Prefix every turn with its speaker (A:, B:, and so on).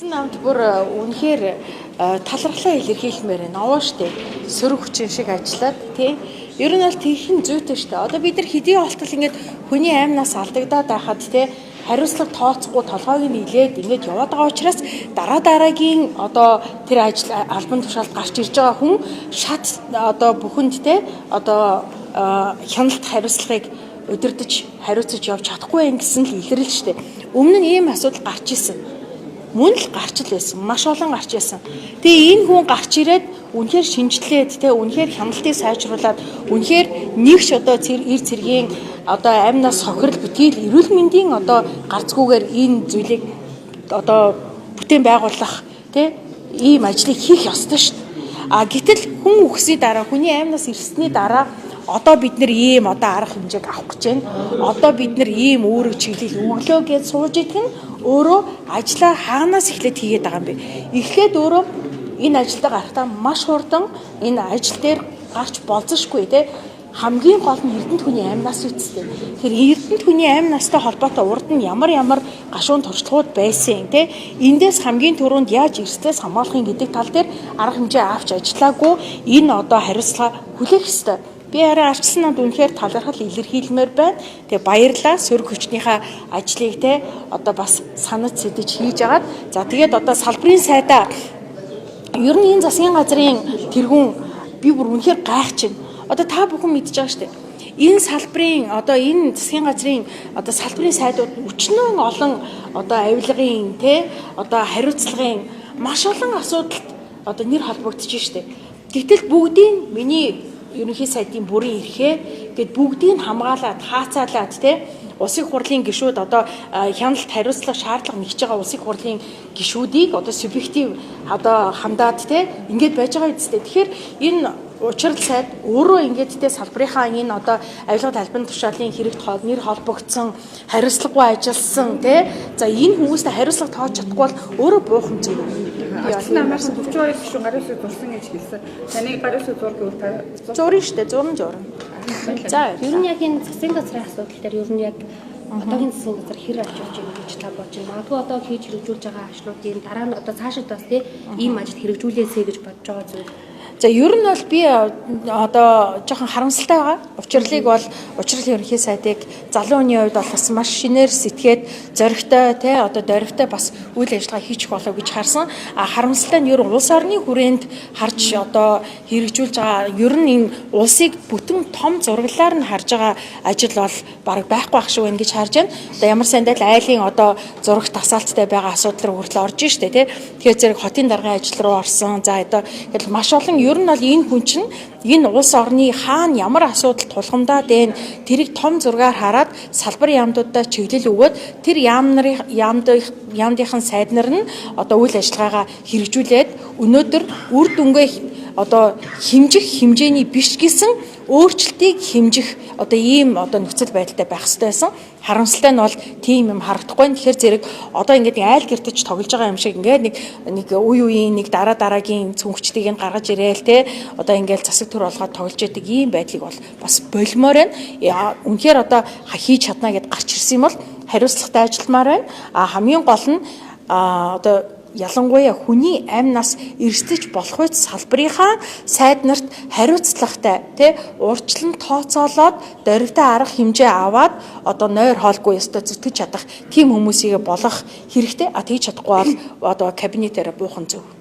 A: Арчилсан намд бүр үнэхээр талархлаа илэрхийлмээр байна. Овоо штэ. Сөрөг хүчин шиг ажиллаад, тий. Ер нь бол тийхэн зүйтэй штэ. Одоо бид нар хэдий болтол ингээд хүний амнаас алдагдаад байхад, тий, хариуцлага тооцохгүй, толгойг нь илээд ингээд яваад байгаа учраас дараа дараагийн одоо тэр ажил албан тушаалд гарч ирж байгаа хүн шат одоо бүхэнд, те, одоо хяналт хариуцлагыг удирдах, хариуцаж явж чадахгүй байх гэсэн л илрэл штэ. Өмнө нь ийм асуудал гарч исэн. Мөн л гарч л байсан. Маш олон гарч байсан. Тэгээ энэ хүн гарч ирээд үнэхээр шинжлээд, те, үнэхээр хяналтыг сайжруулад, үнэхээр нэгш одоо эр цэргийн одоо амнаас сохирол битгий л эрүүл мэндийн одоо гарцгүйгээр энэ зүйлийг одоо бүтээн байгуулах, те, ийм ажлыг хийх ёстой шүү дээ. А гэтэл хүн үхсний дараа, хүний амнаас ирсний дараа одоо бид нэр ийм одоо арга хэмжээг авах гэж байна. Одоо бид нэр ийм үүрэг чиглэл өглөө гэж сууж идэх нь өөрөө ажлаа хаанаас эхлээд хийгээд байгаа юм бэ? Эхлээд өөрөө энэ ажилдаа гарахдаа маш хурдан энэ ажил дээр гарч болзошгүй, те, хамгийн гол нь Эрдэнэт хүний амнаас үсттэй. Тэгэхээр Эрдэнэт хүний амь настай холбоотой урд нь ямар ямар гашуун туршлагууд байсан, те, эндээс хамгийн түрүүнд яаж эрсдлээс хамгаалахын гэдэг тал дээр арга хэмжээ авч ажиллаагүй энэ одоо хариуцлага хүлээх ёстой. Би арай арчилсан намд үнэхээр талархал илэрхийлмээр байна. Тэгээ баярлаа, сөрөг хүчнийхээ ажлыг, те, одоо бас санаж сэдэж хийж агаад, за тэгээд одоо салбарын сайдаа ер нь энэ засгийн газрын тэргүүн би бүр үнэхээр гайхаж байна. Одоо та бүхэн мэдж байгаа шүү дээ. Энэ салбарын одоо энэ засгийн газрын одоо салбарын сайдууд өчнөө олон одоо авилгын, те, одоо хариуцлагын маш олон асуудалд одоо нэр холбогдож штэ. Гэтэл бүгдийг миний ерөнхий сайдын бүрийн эрхээ гэд бүгдийг хамгаалаад, хаацаалаад, те, улсын хурлын гишүүд одоо хяналт хариуцлага шаардлага нэгж байгаа улсын хурлын гишүүдийг одоо субъектив одоо хандаад, те, ингээд байж байгаа үстэй. Тэгэхээр энэ учрал сайд өөрөө ингээд, те, салбарынхаа энэ одоо авилгад албан тушаалын хэрэгт нэр холбогдсон, хариуцлагагүй ажилласан, те, за энэ хүмүүстэй хариуцлага тооч чадахгүй бол өөрөө буух юм зүг.
B: Арчилсан намаас 42 гишүүн гарын үсэг зурсан гэж хэлсэн. Таны гарын үсэг зур гэвэл та
A: зурна штэ, зурна, зурна. За,
C: ер нь яг энэ засгийн газрын асуудал дээр ер нь яг одоогийн засгийн газар хэр очиж байгаа гэж та бодож байна? Магадгүй одоо хийж хэрэгжүүлж байгаа ажлуудын дараа нь одоо цаашид бас, тий, ийм ажил хэрэгжүүлээсэй гэж бодож байгаа зүйл.
A: За, ер нь бол би одоо жоохон харамсалтай байгаа. Учирлыг бол учрал ерөнхий сайдыг залуу хүний хувьд бол бас маш шинээр сэтгээд зоригтой, те, одоо дөрвтэй бас үйл ажиллагаа хийчих болов гэж харсан. А харамсалтай нь ер нь улс орны хүрээнд харж одоо хэрэгжүүлж байгаа ер нь энэ улсыг бүтэн том зураглалаар нь харж байгаа ажил бол бараг байхгүй ах шиг байна гэж харж байна. Одоо ямар сайндаа л айлын одоо зурагт тасаалттай байгаа асуудал руу хүртэл орж штэ, те. Тэгэхээр зэрэг хотын даргын ажил руу орсон. За, одоо тэгэл маш олон ер нь бол энэ хүн чинь энэ улс орны хаана ямар асуудал тулгамдаад байна, тэрийг том зургаар хараад салбар яамдуудаа чиглэл өгөөд тэр яам нарын яамдынхан сайд нар нь одоо үйл ажиллагаагаа хэрэгжүүлээд өнөөдөр үр дүнгээ одоо хэмжих хэмжээний биш гэсэн өөрчлөлтийг хэмжих одоо ийм одоо нөхцөл байдалтай байх хэрэгтэй байсан. Харамсалтай нь бол тийм юм харагдахгүй. Тэгэхээр зэрэг одоо ингээд айл гэртэж тоглож байгаа юм шиг ингээд нэг нэг үе үеийн нэг дараа дараагийн цүнхчдийг нь гаргаж ирээл, те, одоо ингээд засаг төр болгоод тоглож яадаг ийм байдлыг бол бас болмоор байна. Үнэхээр одоо хийж чадна гэд гарч ирсэн юм бол хариуцлагатай ажилламаар байна. А хамгийн гол нь одоо ялангуяа хүний амь нас эрсдэж болох үед салбарынхаа сайд нарт хариуцлагатай, тий, урьдчилан тооцоолоод дөрвтэй арга хэмжээ аваад одоо нойр хоолгүй ёстой зүтгэж чадах тийм хүмүүсийг болгох хэрэгтэй. А тэгж чадахгүй бол одоо кабинетээр буухан зөв.